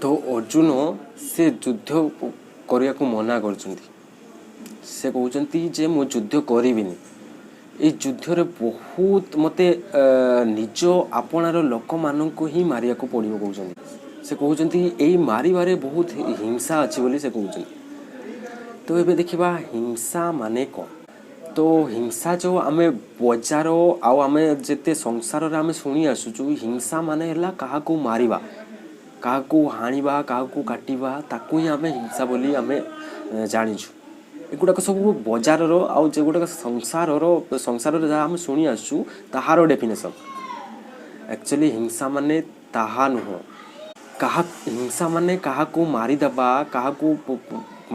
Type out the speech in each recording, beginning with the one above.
ତ ଅର୍ଜୁନ ସେ ଯୁଦ୍ଧ କରିବାକୁ ମନା କରୁଛନ୍ତି। ସେ କହୁଛନ୍ତି ଯେ ମୁଁ ଯୁଦ୍ଧ କରିବିନି, ଏଇ ଯୁଦ୍ଧରେ ବହୁତ ମୋତେ ନିଜ ଆପଣାର ଲୋକମାନଙ୍କୁ ହିଁ ମାରିବାକୁ ପଡ଼ିବ କହୁଛନ୍ତି। ସେ କହୁଛନ୍ତି ଏଇ ମାରିବାରେ ବହୁତ ହିଂସା ଅଛି ବୋଲି ସେ କହୁଛନ୍ତି। ତ ଏବେ ଦେଖିବା ହିଂସା ମାନେ କ'ଣ। ତ ହିଂସା ଯେଉଁ ଆମେ ବଜାର ଆଉ ଆମେ ଯେତେ ସଂସାରରେ ଆମେ ଶୁଣି ଆସୁଛୁ, ହିଂସା ମାନେ ହେଲା କାହାକୁ ମାରିବା, କାହାକୁ ହାଣିବା, କାହାକୁ କାଟିବା, ତାକୁ ହିଁ ଆମେ ହିଂସା ବୋଲି ଆମେ ଜାଣିଛୁ। ଏଗୁଡ଼ାକ ସବୁ ବଜାରର ଆଉ ଯେଗୁଡ଼ାକ ସଂସାରରେ ଯାହା ଆମେ ଶୁଣି ଆସୁଛୁ ତାହାର ଡେଫିନେସନ୍। ଆକ୍ଚୁଆଲି ହିଂସା ମାନେ ତାହା ନୁହଁ। ହିଂସା ମାନେ କାହାକୁ ମାରିଦେବା, କାହାକୁ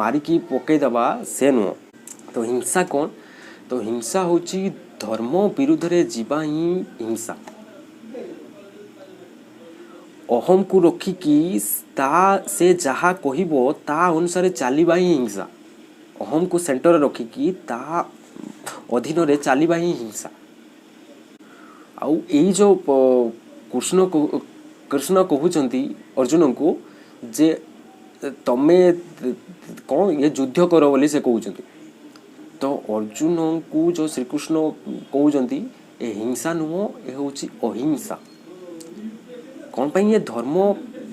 ମାରିକି ପକେଇଦେବା ସେ ନୁହଁ। ତ ହିଂସା କ'ଣ? ତ ହିଂସା ହେଉଛି ଧର୍ମ ବିରୁଦ୍ଧରେ ଯିବା ହିଁ ହିଂସା। ଅହମକୁ ରଖିକି ସେ ଯାହା କହିବ ତା ଅନୁସାରେ ଚାଲିବା ହିଁ ହିଂସା। ଅହମକୁ ସେଣ୍ଟରରେ ରଖିକି ତା ଅଧୀନରେ ଚାଲିବା ହିଁ ହିଂସା। ଆଉ ଏଇ ଯେଉଁ କୃଷ୍ଣ କହୁଛନ୍ତି ଅର୍ଜୁନଙ୍କୁ ଯେ ତମେ କ'ଣ ଇଏ ଯୁଦ୍ଧ କର ବୋଲି ସେ କହୁଛନ୍ତି। ତ ଅର୍ଜୁନଙ୍କୁ ଯେଉଁ ଶ୍ରୀକୃଷ୍ଣ କହୁଛନ୍ତି ଏ ହିଂସା ନୁହଁ, ଏ ହେଉଛି ଅହିଂସା। କ'ଣ ପାଇଁ ଏ ଧର୍ମ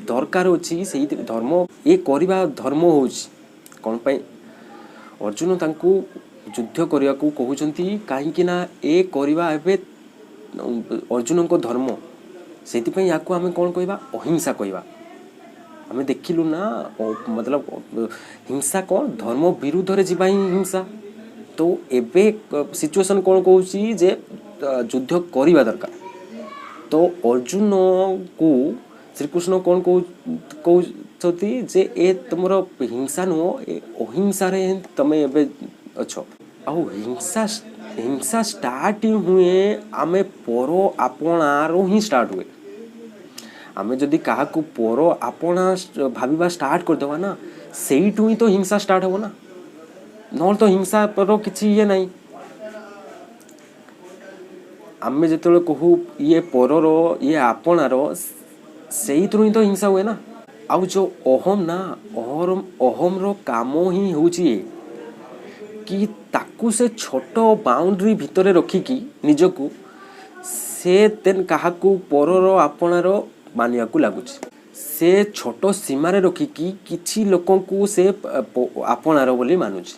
ଦରକାର ଅଛି? ସେଇ ଧର୍ମ ଏ କରିବା ଧର୍ମ ହେଉଛି। କ'ଣ ପାଇଁ ଅର୍ଜୁନ ତାଙ୍କୁ ଯୁଦ୍ଧ କରିବାକୁ କହୁଛନ୍ତି? କାହିଁକି ନା ଏ କରିବା ଏବେ ଅର୍ଜୁନଙ୍କ ଧର୍ମ। ସେଇଥିପାଇଁ ୟାକୁ ଆମେ କ'ଣ କହିବା? ଅହିଂସା କହିବା। ଆମେ ଦେଖିଲୁ ନା, ମତଲବ ହିଂସା କ'ଣ? ଧର୍ମ ବିରୁଦ୍ଧରେ ଯିବା ହିଁ ହିଂସା। ତ ଏବେ ସିଚୁଏସନ୍ କ'ଣ କହୁଛି ଯେ ଯୁଦ୍ଧ କରିବା ଦରକାର। ତ ଅର୍ଜୁନକୁ ଶ୍ରୀକୃଷ୍ଣ କ'ଣ କହୁଛନ୍ତି ଯେ ଏ ତୁମର ହିଂସା ନୁହଁ, ଏ ଅହିଂସାରେ ତମେ ଏବେ ଅଛ। ଆଉ ହିଂସା ଷ୍ଟାର୍ଟ ହିଁ ହୁଏ ଆମେ ପର ଆପଣାରୁ ହିଁ ଷ୍ଟାର୍ଟ ହୁଏ। ଆମେ ଯଦି କାହାକୁ ପର ଆପଣା ଭାବିବା ଷ୍ଟାର୍ଟ କରିଦେବା ନା, ସେଇଠୁ ହିଁ ତ ହିଂସା ଷ୍ଟାର୍ଟ ହେବ ନା, ନହେଲେ ତ ହିଂସାର କିଛି ଇଏ ନାହିଁ। ଆମେ ଯେତେବେଳେ କହୁ ଇଏ ପରର, ଇଏ ଆପଣାର, ସେଇଥିରୁ ହିଁ ତ ହିଂସା ହୁଏ ନା। ଆଉ ଯେଉଁ ଅହମ ନା, ଅହମର କାମ ହିଁ ହେଉଛି ଏ କି ତାକୁ ସେ ଛୋଟ ବାଉଣ୍ଡ୍ରି ଭିତରେ ରଖିକି ନିଜକୁ ସେ ଦେନ୍ କାହାକୁ ପରର ଆପଣାର ମାନିବାକୁ ଲାଗୁଛି। ସେ ଛୋଟ ସୀମାରେ ରଖିକି କିଛି ଲୋକଙ୍କୁ ସେ ଆପଣାର ବୋଲି ମାନୁଛି,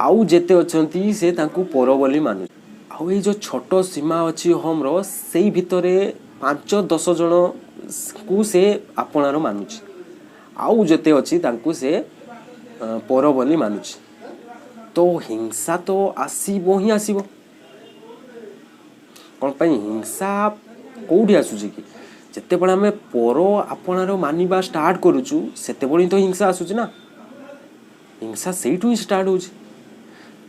ଆଉ ଯେତେ ଅଛନ୍ତି ସେ ତାଙ୍କୁ ପର ବୋଲି ମାନୁଛି। ଆଉ ଏଇ ଯେଉଁ ଛୋଟ ସୀମା ଅଛି ଅହମର, ସେଇ ଭିତରେ 5-10 ଜଣକୁ ସେ ଆପଣାର ମାନୁଛି, ଆଉ ଯେତେ ଅଛି ତାଙ୍କୁ ସେ ପର ବୋଲି ମାନୁଛି। ତ ହିଂସା ତ ଆସିବ ହିଁ ଆସିବ। କ'ଣ ପାଇଁ ହିଂସା କେଉଁଠି ଆସୁଛି କି? ଯେତେବେଳେ ଆମେ ପର ଆପଣାର ମାନିବା ଷ୍ଟାର୍ଟ କରୁଛୁ, ସେତେବେଳେ ହିଁ ତ ହିଂସା ଆସୁଛି ନା। ହିଂସା ସେଇଠୁ ହିଁ ଷ୍ଟାର୍ଟ ହେଉଛି।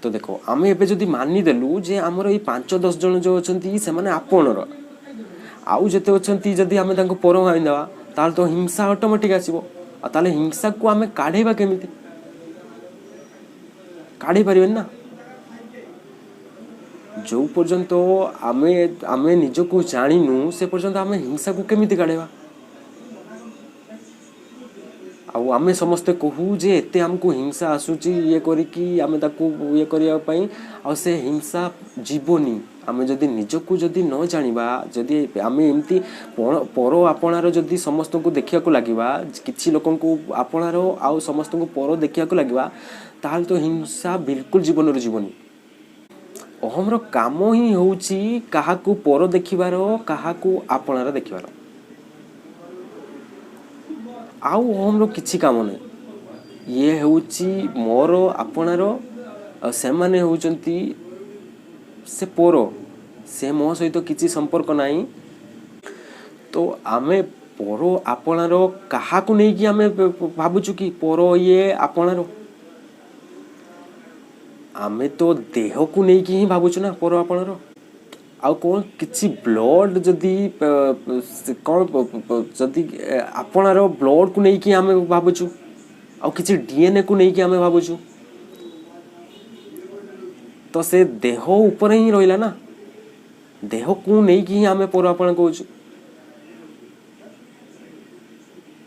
ତ ଦେଖ, ଆମେ ଏବେ ଯଦି ମାନିଦେଲୁ ଯେ ଆମର ଏଇ 5-10 ଜଣ ଯେଉଁ ଅଛନ୍ତି ସେମାନେ ଆପଣର, ଆଉ ଯେତେ ଅଛନ୍ତି ଯଦି ଆମେ ତାଙ୍କୁ ପର ମାନିଦେବା, ତାହେଲେ ତ ହିଂସା ଅଟୋମେଟିକ୍ ଆସିବ। ଆଉ ତାହେଲେ ହିଂସାକୁ ଆମେ କାଢ଼େଇବା କେମିତି? କାଢ଼େଇ ପାରିବାନି ନା। ଯେଉଁ ପର୍ଯ୍ୟନ୍ତ ଆମେ ନିଜକୁ ଜାଣିନୁ, ସେ ପର୍ଯ୍ୟନ୍ତ ଆମେ ହିଂସାକୁ କେମିତି କାଢ଼େଇବା? ଆଉ ଆମେ ସମସ୍ତେ କହୁ ଯେ ଏତେ ଆମକୁ ହିଂସା ଆସୁଛି ଇଏ କରିକି ଆମେ ତାକୁ ଇଏ କରିବା ପାଇଁ, ଆଉ ସେ ହିଂସା ଯିବନି। ଆମେ ଯଦି ନିଜକୁ ଯଦି ନ ଜାଣିବା, ଯଦି ଆମେ ଏମିତି ପର ଆପଣାର ଯଦି ସମସ୍ତଙ୍କୁ ଦେଖିବାକୁ ଲାଗିବା, କିଛି ଲୋକଙ୍କୁ ଆପଣାର ଆଉ ସମସ୍ତଙ୍କୁ ପର ଦେଖିବାକୁ ଲାଗିବା, ତାହେଲେ ତ ହିଂସା ବିଲକୁଲ ଜୀବନରୁ ଯିବନି। ଅହମର କାମ ହିଁ ହେଉଛି କାହାକୁ ପର ଦେଖିବାର, କାହାକୁ ଆପଣାର ଦେଖିବାର। ଆଉ ଅହମର କିଛି କାମ ନାହିଁ। ଇଏ ହେଉଛି ମୋର ଆପଣାର, ଆଉ ସେମାନେ ହେଉଛନ୍ତି ସେ ପର, ସେ ମୋ ସହିତ କିଛି ସମ୍ପର୍କ ନାହିଁ। ତ ଆମେ ପର ଆପଣାର କାହାକୁ ନେଇକି ଆମେ ଭାବୁଛୁ କି ପର ଇଏ ଆପଣାର? ଆମେ ତ ଦେହକୁ ନେଇକି ହିଁ ଭାବୁଛୁ ନା ପର ଆପଣାର। ଆଉ କ'ଣ କିଛି ବ୍ଲଡ଼ ଯଦି କ'ଣ ଯଦି ଆପଣାର ବ୍ଲଡ଼କୁ ନେଇକି ଆମେ ଭାବୁଛୁ, ଆଉ କିଛି ଡିଏନ୍ଏକୁ ନେଇକି ଆମେ ଭାବୁଛୁ, ତ ସେ ଦେହ ଉପରେ ହିଁ ରହିଲା ନା। ଦେହକୁ ନେଇକି ହିଁ ଆମେ ପର ଆପଣା କହୁଛୁ।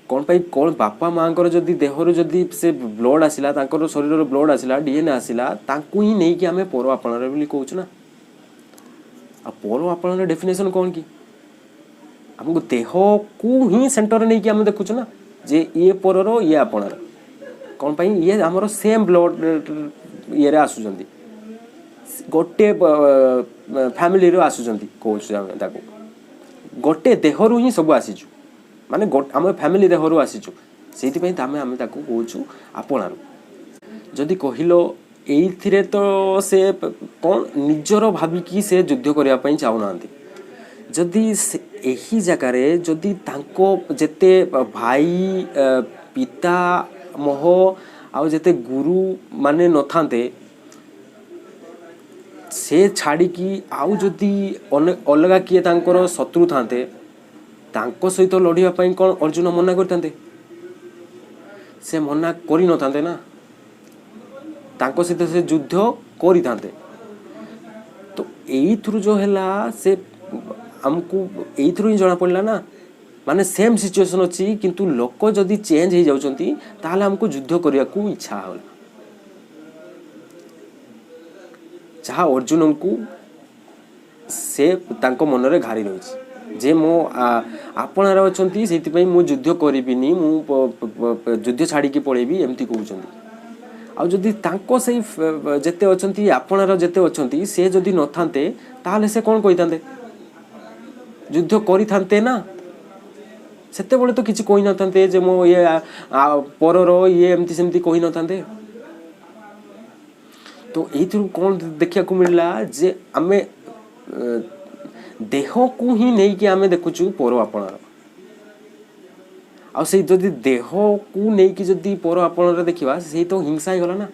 କ'ଣ ପାଇଁ? କ'ଣ ବାପା ମାଆଙ୍କର ଯଦି ଦେହରୁ ଯଦି ସେ ବ୍ଲଡ଼ ଆସିଲା, ତାଙ୍କର ଶରୀରର ବ୍ଲଡ଼ ଆସିଲା, ଡିଏନ୍ଏ ଆସିଲା, ତାଙ୍କୁ ହିଁ ନେଇକି ଆମେ ପର ଆପଣାର ବୋଲି କହୁଛୁ ନା। ଆଉ ପର ଆପଣାର ଡେଫିନେସନ୍ କ'ଣ କି? ଆମକୁ ଦେହକୁ ହିଁ ସେଣ୍ଟରରେ ନେଇକି ଆମେ ଦେଖୁଛୁ ନା ଯେ ଇଏ ପରର, ଇଏ ଆପଣାର। କ'ଣ ପାଇଁ? ଇଏ ଆମର ସେମ୍ ବ୍ଲଡ଼ ଇଏରେ ଆସୁଛନ୍ତି, ଗୋଟେ ଫ୍ୟାମିଲିରୁ ଆସୁଛନ୍ତି କହୁଛୁ ଆମେ ତାକୁ। ଗୋଟେ ଦେହରୁ ହିଁ ସବୁ ଆସିଛୁ, ମାନେ ଆମ ଫ୍ୟାମିଲି ଦେହରୁ ଆସିଛୁ, ସେଇଥିପାଇଁ ଆମେ ତାକୁ କହୁଛୁ ଆପଣାର। ଯଦି କହିଲ ଏଇଥିରେ ତ ସେ କ'ଣ ନିଜର ଭାବିକି ସେ ଯୁଦ୍ଧ କରିବା ପାଇଁ ଚାହୁଁନାହାନ୍ତି। ଯଦି ସେ ଏହି ଜାଗାରେ ଯଦି ତାଙ୍କ ଯେତେ ଭାଇ, ପିତା ମହ ଆଉ ଯେତେ ଗୁରୁ ମାନେ ନଥାନ୍ତେ, ସେ ଛାଡ଼ିକି ଆଉ ଯଦି ଅଲଗା କିଏ ତାଙ୍କର ଶତ୍ରୁ ଥାନ୍ତେ, ତାଙ୍କ ସହିତ ଲଢ଼ିବା ପାଇଁ କ'ଣ ଅର୍ଜୁନ ମନା କରିଥାନ୍ତେ? ସେ ମନା କରିନଥାନ୍ତେ ନା, ତାଙ୍କ ସହିତ ସେ ଯୁଦ୍ଧ କରିଥାନ୍ତେ। ତ ଏଇଥିରୁ ଯେଉଁ ହେଲା, ସେ ଆମକୁ ଏଇଥିରୁ ହିଁ ଜଣାପଡ଼ିଲା ନା, ମାନେ ସେମ୍ ସିଚୁଏସନ୍ ଅଛି, କିନ୍ତୁ ଲୋକ ଯଦି ଚେଞ୍ଜ ହେଇଯାଉଛନ୍ତି ତାହେଲେ ଆମକୁ ଯୁଦ୍ଧ କରିବାକୁ ଇଚ୍ଛା ହେଲା, ଯାହା ଅର୍ଜୁନଙ୍କୁ ସେ ତାଙ୍କ ମନରେ ଘାରି ରହିଛି ଯେ ମୋ ଆପଣାର ଅଛନ୍ତି, ସେଇଥିପାଇଁ ମୁଁ ଯୁଦ୍ଧ କରିବିନି, ମୁଁ ଯୁଦ୍ଧ ଛାଡ଼ିକି ପଳେଇବି, ଏମିତି କହୁଛନ୍ତି। ଆଉ ଯଦି ତାଙ୍କ ସେଇ ଯେତେ ଅଛନ୍ତି ଆପଣାର ଯେତେ ଅଛନ୍ତି, ସେ ଯଦି ନଥାନ୍ତେ ତାହେଲେ ସେ କ'ଣ କହିଥାନ୍ତେ? ଯୁଦ୍ଧ କରିଥାନ୍ତେ ନା? ସେତେବେଳେ ତ କିଛି କହିନଥାନ୍ତେ ଯେ ମୋ ଇଏ ପରର, ଇଏ ଏମିତି ସେମିତି କହିନଥାନ୍ତେ। ତ ଏଇଥିରୁ କ'ଣ ଦେଖିବାକୁ ମିଳିଲା ଯେ ଆମେ ଦେହକୁ ହିଁ ନେଇକି ଆମେ ଦେଖୁଛୁ ପର ଆପଣାର। ଆଉ ସେଇ ଯଦି ଦେହକୁ ନେଇକି ଯଦି ପର ଆପଣାର ଦେଖିବା, ସେଇ ତ ହିଂସା ହେଇଗଲା ନା,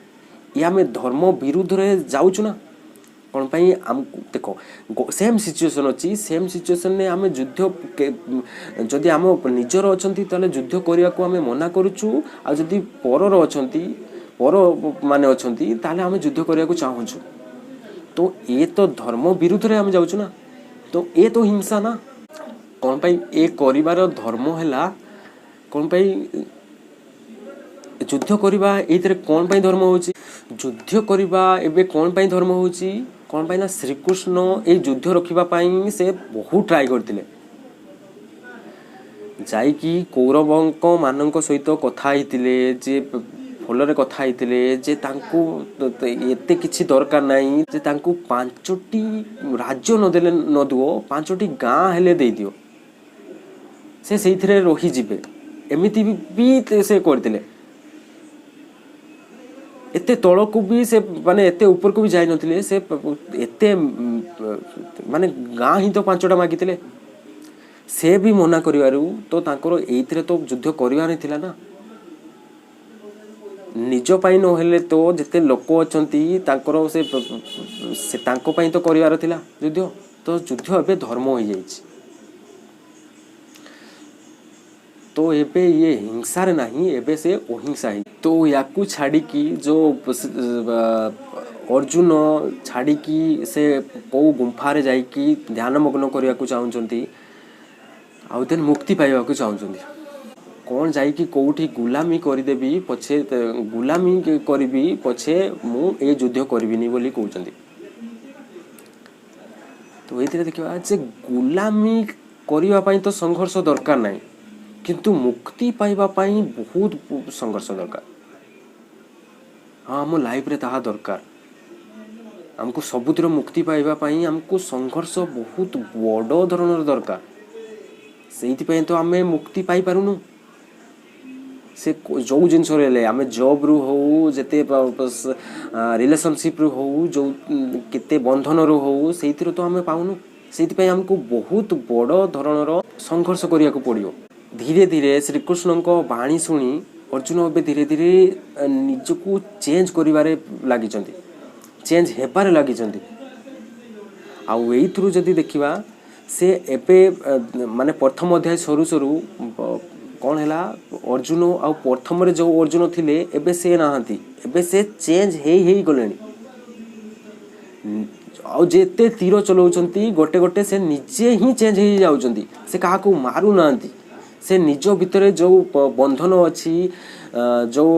ଇଏ ଆମେ ଧର୍ମ ବିରୁଦ୍ଧରେ ଯାଉଛୁ ନା। କ'ଣ ପାଇଁ ଆମକୁ ଦେଖ, ସେମ୍ ସିଚୁଏସନ୍ ଅଛି, ସେମ୍ ସିଚୁଏସନ୍ରେ ଆମେ ଯୁଦ୍ଧ ଯଦି ଆମ ନିଜର ଅଛନ୍ତି ତାହେଲେ ଯୁଦ୍ଧ କରିବାକୁ ଆମେ ମନା କରୁଛୁ, ଆଉ ଯଦି ପରର ଅଛନ୍ତି, ପର ମାନେ ଅଛନ୍ତି, ତାହେଲେ ଆମେ ଯୁଦ୍ଧ କରିବାକୁ ଚାହୁଁଛୁ। ତ ଏ ତ ଧର୍ମ ବିରୁଦ୍ଧରେ ଆମେ ଯାଉଛୁ ନା, ତ ଏ ତ ହିଂସା ନା। କ'ଣ ପାଇଁ ଏ କରିବାର ଧର୍ମ ହେଲା? କ'ଣ ପାଇଁ ଯୁଦ୍ଧ କରିବା? ଏଇଥିରେ କ'ଣ ପାଇଁ ଧର୍ମ ହେଉଛି ଯୁଦ୍ଧ କରିବା? ଏବେ କ'ଣ ପାଇଁ ଧର୍ମ ହେଉଛି? କ'ଣ ପାଇଁ ନା ଶ୍ରୀକୃଷ୍ଣ ଏଇ ଯୁଦ୍ଧ ରଖିବା ପାଇଁ ସେ ବହୁତ ଟ୍ରାଏ କରିଥିଲେ। ଯାଇକି କୌରବଙ୍କ ମାନଙ୍କ ସହିତ କଥା ହେଇଥିଲେ, ଯେ ଭଲରେ କଥା ହେଇଥିଲେ ଯେ ତାଙ୍କୁ ଏତେ କିଛି ଦରକାର ନାହିଁ, ଯେ ତାଙ୍କୁ 5ଟି ରାଜ୍ୟ ନଦେଲେ ନଦିଅ, 5ଟି ଗାଁ ହେଲେ ଦେଇଦିଅ, ସେ ସେଇଥିରେ ରହିଯିବେ, ଏମିତି ବି ସେ କରିଥିଲେ। ଏତେ ତଳକୁ ବି ସେ ମାନେ ଏତେ ଉପରକୁ ବି ଯାଇନଥିଲେ ସେ, ଏତେ ମାନେ ଗାଁ ହିଁ ତ 5ଟା ମାଗିଥିଲେ। ସେ ବି ମନା କରିବାରୁ ତ ତାଙ୍କର ଏଇଥିରେ ତ ଯୁଦ୍ଧ କରିବାର ହିଁ ଥିଲା ନା। ନିଜ ପାଇଁ ନହେଲେ ତ ଯେତେ ଲୋକ ଅଛନ୍ତି ତାଙ୍କର ସେ ତାଙ୍କ ପାଇଁ ତ କରିବାର ଥିଲା ଯୁଦ୍ଧ। ତ ଯୁଦ୍ଧ ଏବେ ଧର୍ମ ହେଇଯାଇଛି। ତ ଏବେ ଇଏ ହିଂସାରେ ନାହିଁ, ଏବେ ସେ ଅହିଂସା ହେଇ। ତ ୟାକୁ ଛାଡ଼ିକି ଯେଉଁ ଅର୍ଜୁନ ଛାଡ଼ିକି ସେ କେଉଁ ଗୁମ୍ଫାରେ ଯାଇକି ଧ୍ୟାନମଗ୍ନ କରିବାକୁ ଚାହୁଁଛନ୍ତି, ଆଉ ଦେନ୍ ମୁକ୍ତି ପାଇବାକୁ ଚାହୁଁଛନ୍ତି। କ'ଣ ଯାଇକି କେଉଁଠି ଗୁଲାମୀ କରିଦେବି ପଛେ, ଗୁଲାମୀ କରିବି ପଛେ ମୁଁ ଏ ଯୁଦ୍ଧ କରିବିନି ବୋଲି କହୁଛନ୍ତି। ତ ଏଇଥିରେ ଦେଖିବା ଯେ ଗୁଲାମୀ କରିବା ପାଇଁ ତ ସଂଘର୍ଷ ଦରକାର ନାହିଁ, କିନ୍ତୁ ମୁକ୍ତି ପାଇବା ପାଇଁ ବହୁତ ସଂଘର୍ଷ ଦରକାର। ହଁ, ଆମ ଲାଇଫରେ ତାହା ଦରକାର। ଆମକୁ ସବୁଥିର ମୁକ୍ତି ପାଇବା ପାଇଁ ଆମକୁ ସଂଘର୍ଷ ବହୁତ ବଡ଼ ଧରଣର ଦରକାର। ସେଇଥିପାଇଁ ତ ଆମେ ମୁକ୍ତି ପାଇପାରୁନୁ। ସେ ଯେଉଁ ଜିନିଷରେ ହେଲେ, ଆମେ ଜବ୍ରୁ ହଉ, ଯେତେ ରିଲେସନସିପ୍ରୁ ହଉ, ଯେଉଁ କେତେ ବନ୍ଧନରୁ ହଉ, ସେଇଥିରୁ ତ ଆମେ ପାଉନୁ। ସେଇଥିପାଇଁ ଆମକୁ ବହୁତ ବଡ଼ ଧରଣର ସଂଘର୍ଷ କରିବାକୁ ପଡ଼ିବ। ଧୀରେ ଧୀରେ ଶ୍ରୀକୃଷ୍ଣଙ୍କ ବାଣୀ ଶୁଣି ଅର୍ଜୁନ ଏବେ ଧୀରେ ଧୀରେ ନିଜକୁ ଚେଞ୍ଜ କରିବାରେ ଲାଗିଛନ୍ତି, ଚେଞ୍ଜ ହେବାରେ ଲାଗିଛନ୍ତି। ଆଉ ଏଇଥିରୁ ଯଦି ଦେଖିବା, ସେ ଏବେ ମାନେ ପ୍ରଥମ ଅଧ୍ୟାୟ ସରୁ ସରୁ କ'ଣ ହେଲା, ଅର୍ଜୁନ ଆଉ ପ୍ରଥମରେ ଯେଉଁ ଅର୍ଜୁନ ଥିଲେ ଏବେ ସେ ନାହାନ୍ତି, ଏବେ ସେ ଚେଞ୍ଜ ହେଇ ହେଇଗଲେଣି। ଆଉ ଯେତେ ତୀର ଚଲାଉଛନ୍ତି ଗୋଟେ ଗୋଟେ, ସେ ନିଜେ ହିଁ ଚେଞ୍ଜ ହେଇଯାଉଛନ୍ତି। ସେ କାହାକୁ ମାରୁନାହାନ୍ତି, ସେ ନିଜ ଭିତରେ ଯେଉଁ ବନ୍ଧନ ଅଛି, ଯେଉଁ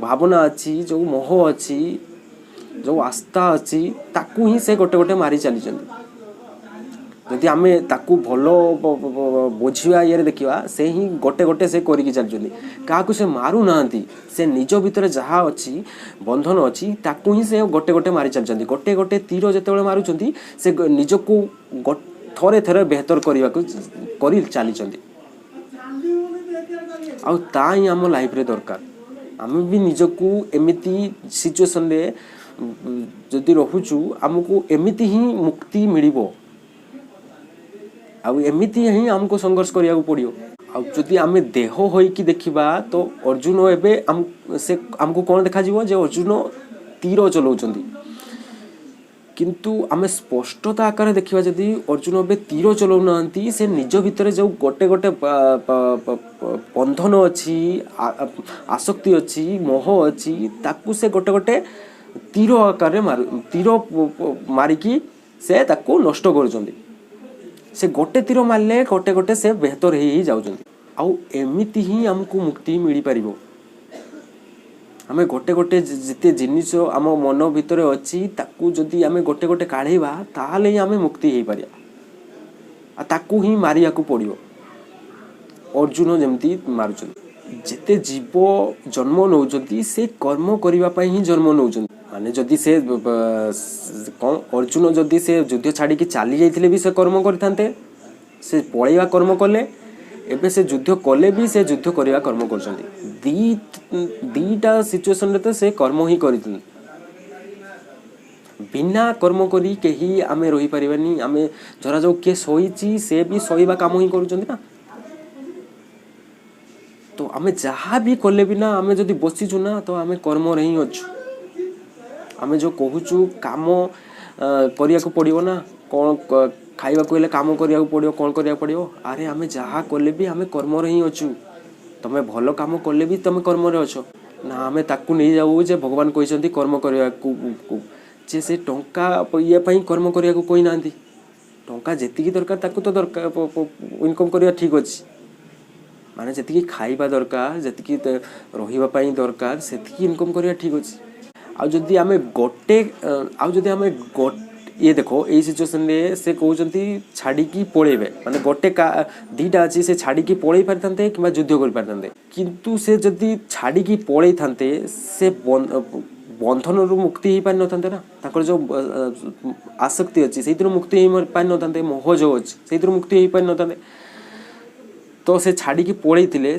ଭାବନା ଅଛି, ଯେଉଁ ମୋହ ଅଛି, ଯେଉଁ ଆସ୍ଥା ଅଛି, ତାକୁ ହିଁ ସେ ଗୋଟେ ଗୋଟେ ମାରି ଚାଲିଛନ୍ତି। ଯଦି ଆମେ ତାକୁ ଭଲ ବୁଝିବା ଇଏରେ ଦେଖିବା, ସେ ହିଁ ଗୋଟେ ଗୋଟେ ସେ କରିକି ଚାଲିଛନ୍ତି। କାହାକୁ ସେ ମାରୁନାହାନ୍ତି। ସେ ନିଜ ଭିତରେ ଯାହା ଅଛି, ବନ୍ଧନ ଅଛି, ତାକୁ ହିଁ ସେ ଗୋଟେ ଗୋଟେ ମାରି ଚାଲିଛନ୍ତି। ଗୋଟେ ଗୋଟେ ତୀର ଯେତେବେଳେ ମାରୁଛନ୍ତି, ସେ ନିଜକୁ ଥରେ ଥରେ ବେହତର କରିବାକୁ କରି ଚାଲିଛନ୍ତି। ଆଉ ତା ହିଁ ଆମ ଲାଇଫରେ ଦରକାର। ଆମେ ବି ନିଜକୁ ଏମିତି ସିଚୁଏସନରେ ଯଦି ରହୁଛୁ, ଆମକୁ ଏମିତି ହିଁ ମୁକ୍ତି ମିଳିବ ଆଉ ଏମିତି ହିଁ ଆମକୁ ସଂଘର୍ଷ କରିବାକୁ ପଡ଼ିବ। ଆଉ ଯଦି ଆମେ ଦେହ ହୋଇକି ଦେଖିବା, ତ ଅର୍ଜୁନ ଏବେ ଆମ ସେ ଆମକୁ କ'ଣ ଦେଖାଯିବ ଯେ ଅର୍ଜୁନ ତୀର ଚଲାଉଛନ୍ତି। କିନ୍ତୁ ଆମେ ସ୍ପଷ୍ଟତା ଆକାରରେ ଦେଖିବା ଯଦି, ଅର୍ଜୁନ ଏବେ ତୀର ଚଲାଉନାହାନ୍ତି। ସେ ନିଜ ଭିତରେ ଯେଉଁ ଗୋଟେ ଗୋଟେ ବନ୍ଧନ ଅଛି, ଆସକ୍ତି ଅଛି, ମୋହ ଅଛି, ତାକୁ ସେ ଗୋଟେ ଗୋଟେ ତୀର ଆକାରରେ ମାରୁ ତୀର ମାରିକି ସେ ତାକୁ ନଷ୍ଟ କରୁଛନ୍ତି। ସେ ଗୋଟେ ତୀର ମାରିଲେ ଗୋଟେ ଗୋଟେ ସେ ବେହତର ହେଇ ହେଇ ଯାଉଛନ୍ତି। ଆଉ ଏମିତି ହିଁ ଆମକୁ ମୁକ୍ତି ମିଳିପାରିବ। ଆମେ ଗୋଟେ ଗୋଟେ ଯେତେ ଜିନିଷ ଆମ ମନ ଭିତରେ ଅଛି, ତାକୁ ଯଦି ଆମେ ଗୋଟେ ଗୋଟେ କାଢ଼ିବା, ତାହେଲେ ହିଁ ଆମେ ମୁକ୍ତି ହେଇପାରିବା। ଆଉ ତାକୁ ହିଁ ମାରିବାକୁ ପଡ଼ିବ, ଅର୍ଜୁନ ଯେମିତି ମାରୁଛନ୍ତି। ଯେତେ ଜୀବ ଜନ୍ମ ନେଉଛନ୍ତି, ସେ କର୍ମ କରିବା ପାଇଁ ହିଁ ଜନ୍ମ ନେଉଛନ୍ତି। ମାନେ ଯଦି ସେ କ'ଣ ଅର୍ଜୁନ ଯଦି ସେ ଯୁଦ୍ଧ ଛାଡ଼ିକି ଚାଲି ଯାଇଥିଲେ ବି ସେ କର୍ମ କରିଥାନ୍ତେ। ସେ ପଳେଇବା କର୍ମ କଲେ। ଏବେ ସେ ଯୁଦ୍ଧ କଲେ ବି ସେ ଯୁଦ୍ଧ କରିବା କର୍ମ କରୁଛନ୍ତି। ଦୁଇଟା ସିଚୁଏସନରେ ତ ସେ କର୍ମ ହିଁ କରିଛନ୍ତି। ବିନା କର୍ମ କରି କେହି ଆମେ ରହିପାରିବାନି। ଆମେ ଧରାଯାଉ କିଏ ଶୋଇଛି, ସେ ବି ଶୋଇବା କାମ ହିଁ କରୁଛନ୍ତି ନା। ତ ଆମେ ଯାହା ବି କଲେ ବି ନା, ଆମେ ଯଦି ବସିଛୁ ନା, ତ ଆମେ କର୍ମରେ ହିଁ ଅଛୁ। ଆମେ ଯେଉଁ କହୁଛୁ କାମ କରିବାକୁ ପଡ଼ିବ ନା କ'ଣ, ଖାଇବାକୁ ହେଲେ କାମ କରିବାକୁ ପଡ଼ିବ, କ'ଣ କରିବାକୁ ପଡ଼ିବ, ଆରେ ଆମେ ଯାହା କଲେ ବି ଆମେ କର୍ମରେ ହିଁ ଅଛୁ। ତମେ ଭଲ କାମ କଲେ ବି ତମେ କର୍ମରେ ଅଛ ନା। ଆମେ ତାକୁ ନେଇଯାଉ ଯେ ଭଗବାନ କହିଛନ୍ତି କର୍ମ କରିବାକୁ, ଯେ ସେ ଟଙ୍କା ଇଏ ପାଇଁ କର୍ମ କରିବାକୁ କହିନାହାନ୍ତି। ଟଙ୍କା ଯେତିକି ଦରକାର ତାକୁ ତ ଦରକାର, ଇନକମ୍ କରିବା ଠିକ୍ ଅଛି। ମାନେ ଯେତିକି ଖାଇବା ଦରକାର, ଯେତିକି ରହିବା ପାଇଁ ଦରକାର, ସେତିକି ଇନକମ୍ କରିବା ଠିକ୍ ଅଛି। ଆଉ ଯଦି ଆମେ ଇଏ ଦେଖ, ଏଇ ସିଚୁଏସନରେ ସେ କହୁଛନ୍ତି ଛାଡ଼ିକି ପଳେଇବେ। ମାନେ ଗୋଟେ ଦୁଇଟା ଅଛି, ସେ ଛାଡ଼ିକି ପଳେଇ ପାରିଥାନ୍ତେ କିମ୍ବା ଯୁଦ୍ଧ କରିପାରିଥାନ୍ତେ। କିନ୍ତୁ ସେ ଯଦି ଛାଡ଼ିକି ପଳେଇଥାନ୍ତେ, ସେ ବନ୍ଧନରୁ ମୁକ୍ତି ହେଇପାରିନଥାନ୍ତେ ନା। ତାଙ୍କର ଯେଉଁ ଆସକ୍ତି ଅଛି, ସେଇଥିରୁ ମୁକ୍ତି ହେଇପାରିନଥାନ୍ତେ। ମୋହ ଯେଉଁ ଅଛି, ସେଇଥିରୁ ମୁକ୍ତି ହେଇପାରିନଥାନ୍ତେ। ତ ସେ ଛାଡ଼ିକି ପଳେଇଥିଲେ।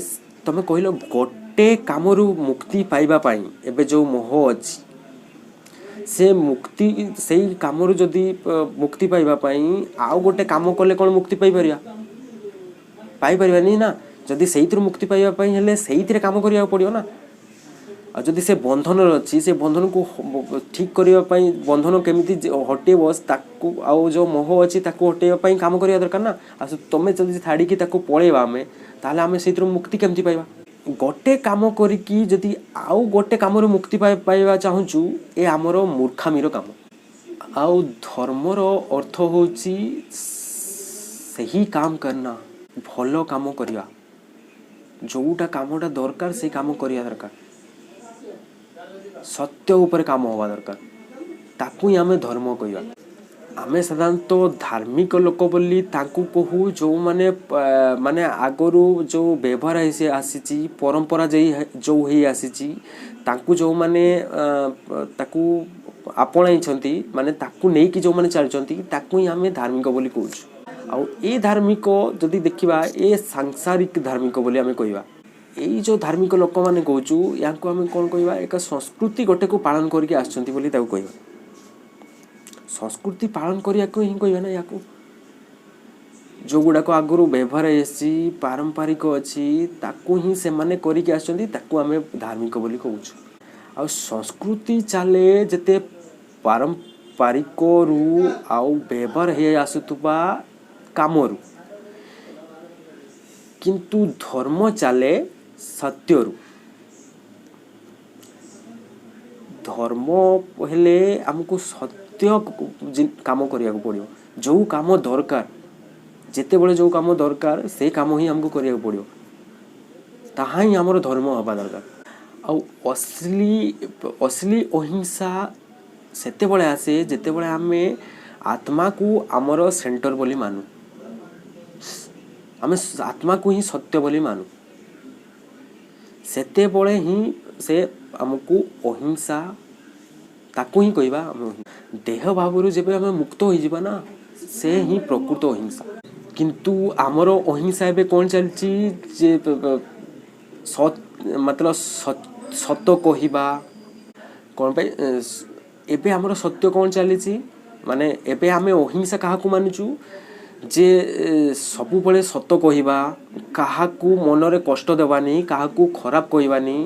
ତମେ କହିଲ ଗୋଟେ କାମରୁ ମୁକ୍ତି ପାଇବା ପାଇଁ, ଏବେ ଯେଉଁ ମୋହ ଅଛି, ସେ ମୁକ୍ତି ସେଇ କାମରୁ ଯଦି ମୁକ୍ତି ପାଇବା ପାଇଁ ଆଉ ଗୋଟେ କାମ କଲେ କ'ଣ ମୁକ୍ତି ପାଇପାରିବା? ପାଇପାରିବାନି ନା। ଯଦି ସେଇଥିରୁ ମୁକ୍ତି ପାଇବା ପାଇଁ ହେଲେ ସେଇଥିରେ କାମ କରିବାକୁ ପଡ଼ିବ ନା। ଆଉ ଯଦି ସେ ବନ୍ଧନରେ ଅଛି, ସେ ବନ୍ଧନକୁ ଠିକ୍ କରିବା ପାଇଁ, ବନ୍ଧନ କେମିତି ହଟେଇବ ତାକୁ, ଆଉ ଯେଉଁ ମୋହ ଅଛି ତାକୁ ହଟେଇବା ପାଇଁ କାମ କରିବା ଦରକାର ନା। ଆଉ ତମେ ଯଦି ଛାଡ଼ିକି ତାକୁ ପଳେଇବା ଆମେ, ତାହେଲେ ଆମେ ସେଇଥିରୁ ମୁକ୍ତି କେମିତି ପାଇବା? ଗୋଟେ କାମ କରିକି ଯଦି ଆଉ ଗୋଟେ କାମରୁ ମୁକ୍ତି ପାଇବା ଚାହୁଁଛୁ, ଏ ଆମର ମୂର୍ଖାମିର କାମ। ଆଉ ଧର୍ମର ଅର୍ଥ ହେଉଛି ସେହି କାମ करना, ଭଲ କାମ କରିବା। ଯେଉଁଟା କାମଟା ଦରକାର, ସେଇ କାମ କରିବା ଦରକାର। ସତ୍ୟ ଉପରେ କାମ ହେବା ଦରକାର। ତାକୁ ହିଁ ଆମେ ଧର୍ମ କହିବା। ଆମେ ସାଧାରଣତଃ ଧାର୍ମିକ ଲୋକ ବୋଲି ତାଙ୍କୁ କହୁ ଯେଉଁମାନେ ମାନେ ଆଗରୁ ଯେଉଁ ବ୍ୟବହାର ହେଇ ଆସିଛି, ପରମ୍ପରା ଯେଉଁ ହେଇ ଆସିଛି, ତାଙ୍କୁ ଯେଉଁମାନେ ତାକୁ ଆପଣାଇଛନ୍ତି, ମାନେ ତାକୁ ନେଇକି ଯେଉଁମାନେ ଚାଲିଛନ୍ତି, ତାକୁ ହିଁ ଆମେ ଧାର୍ମିକ ବୋଲି କହୁଛୁ। ଆଉ ଏ ଧାର୍ମିକ ଯଦି ଦେଖିବା, ଏ ସାଂସାରିକ ଧାର୍ମିକ ବୋଲି ଆମେ କହିବା। ଏଇ ଯେଉଁ ଧାର୍ମିକ ଲୋକମାନେ କହୁଛୁ, ୟାଙ୍କୁ ଆମେ କ'ଣ କହିବା? ଏକ ସଂସ୍କୃତି ଗୋଟେକୁ ପାଳନ କରିକି ଆସିଛନ୍ତି ବୋଲି ତାକୁ କହିବା। ସଂସ୍କୃତି ପାଳନ କରିବାକୁ ହିଁ କହିବା ନା ୟାକୁ। ଯେଉଁଗୁଡ଼ାକ ଆଗରୁ ବ୍ୟବହାର ହେଇଆସିଛି, ପାରମ୍ପରିକ ଅଛି, ତାକୁ ହିଁ ସେମାନେ କରିକି ଆସିଛନ୍ତି, ତାକୁ ଆମେ ଧାର୍ମିକ ବୋଲି କହୁଛୁ। ଆଉ ସଂସ୍କୃତି ଚାଲେ ଯେତେ ପାରମ୍ପରିକରୁ ଆଉ ବ୍ୟବହାର ହେଇ ଆସୁଥିବା କାମରୁ, କିନ୍ତୁ ଧର୍ମ ଚାଲେ ସତ୍ୟରୁ। ଧର୍ମ ହେଲେ ଆମକୁ ସତ୍ୟ କାମ କରିବାକୁ ପଡ଼ିବ। ଯେଉଁ କାମ ଦରକାର, ଯେତେବେଳେ ଯେଉଁ କାମ ଦରକାର, ସେ କାମ ହିଁ ଆମକୁ କରିବାକୁ ପଡ଼ିବ। ତାହା ହିଁ ଆମର ଧର୍ମ ହେବା ଦରକାର। ଆଉ ଅସଲି ଅସଲି ଅହିଂସା ସେତେବେଳେ ଆସେ, ଯେତେବେଳେ ଆମେ ଆତ୍ମାକୁ ଆମର ସେଣ୍ଟର ବୋଲି ମାନୁ, ଆମେ ଆତ୍ମାକୁ ହିଁ ସତ୍ୟ ବୋଲି ମାନୁ। ସେତେବେଳେ ହିଁ ସେ ଆମକୁ ଅହିଂସା, ତାକୁ ହିଁ କହିବା ଆମେ। ଦେହ ଭାବରୁ ଯେବେ ଆମେ ମୁକ୍ତ ହୋଇଯିବା ନା, ସେ ହିଁ ପ୍ରକୃତ ଅହିଂସା। କିନ୍ତୁ ଆମର ଅହିଂସା ଏବେ କ'ଣ ଚାଲିଛି ଯେ ସତ୍ ମତଲବ ସତ କହିବା କ'ଣ ପାଇଁ? ଏବେ ଆମର ସତ୍ୟ କ'ଣ ଚାଲିଛି? ମାନେ ଏବେ ଆମେ ଅହିଂସା କାହାକୁ ମାନୁଛୁ ଯେ ସବୁବେଳେ ସତ କହିବା, କାହାକୁ ମନରେ କଷ୍ଟ ଦେବାନି, କାହାକୁ ଖରାପ କହିବାନି,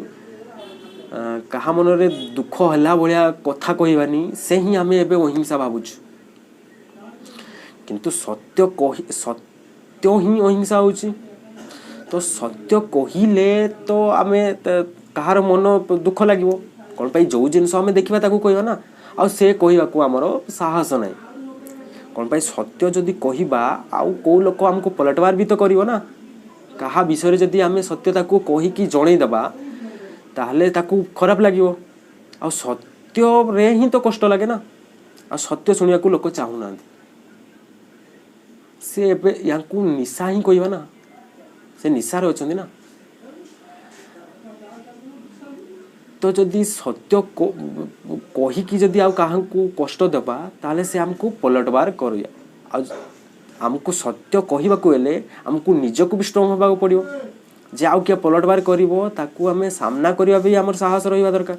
କାହା ମନରେ ଦୁଃଖ ହେଲା ଭଳିଆ କଥା କହିବାନି, ସେ ହିଁ ଆମେ ଏବେ ଅହିଂସା ଭାବୁଛୁ। କିନ୍ତୁ ସତ୍ୟ କହି, ସତ୍ୟ ହିଁ ଅହିଂସା ହେଉଛି। ତ ସତ୍ୟ କହିଲେ ତ ଆମେ କାହାର ମନ ଦୁଃଖ ଲାଗିବ। କ'ଣ ପାଇଁ? ଯେଉଁ ଜିନିଷ ଆମେ ଦେଖିବା, ତାକୁ କହିବା ନା। ଆଉ ସେ କହିବାକୁ ଆମର ସାହସ ନାହିଁ। କ'ଣ ପାଇଁ? ସତ୍ୟ ଯଦି କହିବା, ଆଉ କେଉଁ ଲୋକ ଆମକୁ ପଲଟବାର ବି ତ କରିବ ନା। କାହା ବିଷୟରେ ଯଦି ଆମେ ସତ୍ୟ ତାକୁ କହିକି ଜଣେଇଦେବା, ତାହେଲେ ତାକୁ ଖରାପ ଲାଗିବ। ଆଉ ସତ୍ୟରେ ହିଁ ତ କଷ୍ଟ ଲାଗେ ନା। ଆଉ ସତ୍ୟ ଶୁଣିବାକୁ ଲୋକ ଚାହୁଁନାହାନ୍ତି। ସେ ଏବେ ୟାଙ୍କୁ ନିଶା ହିଁ କହିବା ନା, ସେ ନିଶାରେ ଅଛନ୍ତି ନା। ତ ଯଦି ସତ୍ୟ କହିକି ଯଦି ଆଉ କାହାକୁ କଷ୍ଟ ଦେବା, ତାହେଲେ ସେ ଆମକୁ ପଲଟବାର କରିବ। ଆଉ ଆମକୁ ସତ୍ୟ କହିବାକୁ ହେଲେ ଆମକୁ ନିଜକୁ ବି ଷ୍ଟ୍ରଙ୍ଗ ହେବାକୁ ପଡ଼ିବ ଯେ ଆଉ କିଏ ପଲଟବାର କରିବ, ତାକୁ ଆମେ ସାମ୍ନା କରିବା ବି ଆମର ସାହସ ରହିବା ଦରକାର।